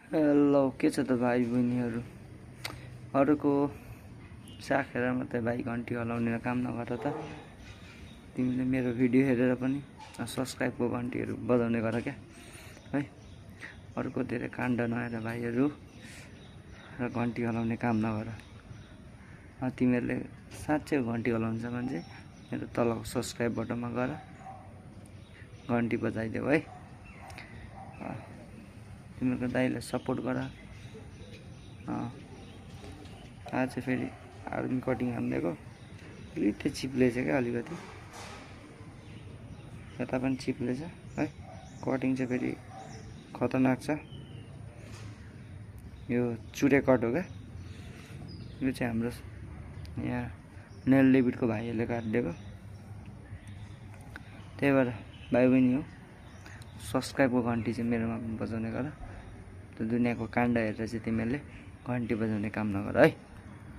Hello के छ त भाइ बहिनीहरू अरूको साखेर मात्रै भाइ घन्टी हलाउने काम नगर त तिमीले मेरो भिडियो हेरेर पनि सब्स्क्राइबको घन्टीहरू बजाउने गर क्या है अरूको धेरै काण्ड नहेर भाइहरू र घन्टी हलाउने काम नगर तिमीहरूले साँच्चै घन्टी हलाउनु छ भने चाहिँ मेरो तलको सब्स्क्राइब बटनमा गएर घन्टी बजाइदेऊ है तिमीहरूको दाइलाई सपोर्ट गर आज चाहिँ फेरि आर्मी कटिङ हानिदिएको अलिकति चिप्लेछ क्या अलिकति यता पनि चिप्लेछ है कटिङ चाहिँ फेरि खतरनाक छ यो चुरे कट हो क्या यो चाहिँ हाम्रो यहाँ नेल डेभिडको भाइहरूले काटिदिएको त्यही भएर भाइ बहिनी हो सब्स्क्राइबको घन्टी चाहिँ मेरोमा पनि बजाउने गर त्यो दुनियाँको काण्ड हेरेर चाहिँ तिमीहरूले घन्टी बजाउने काम नगर है।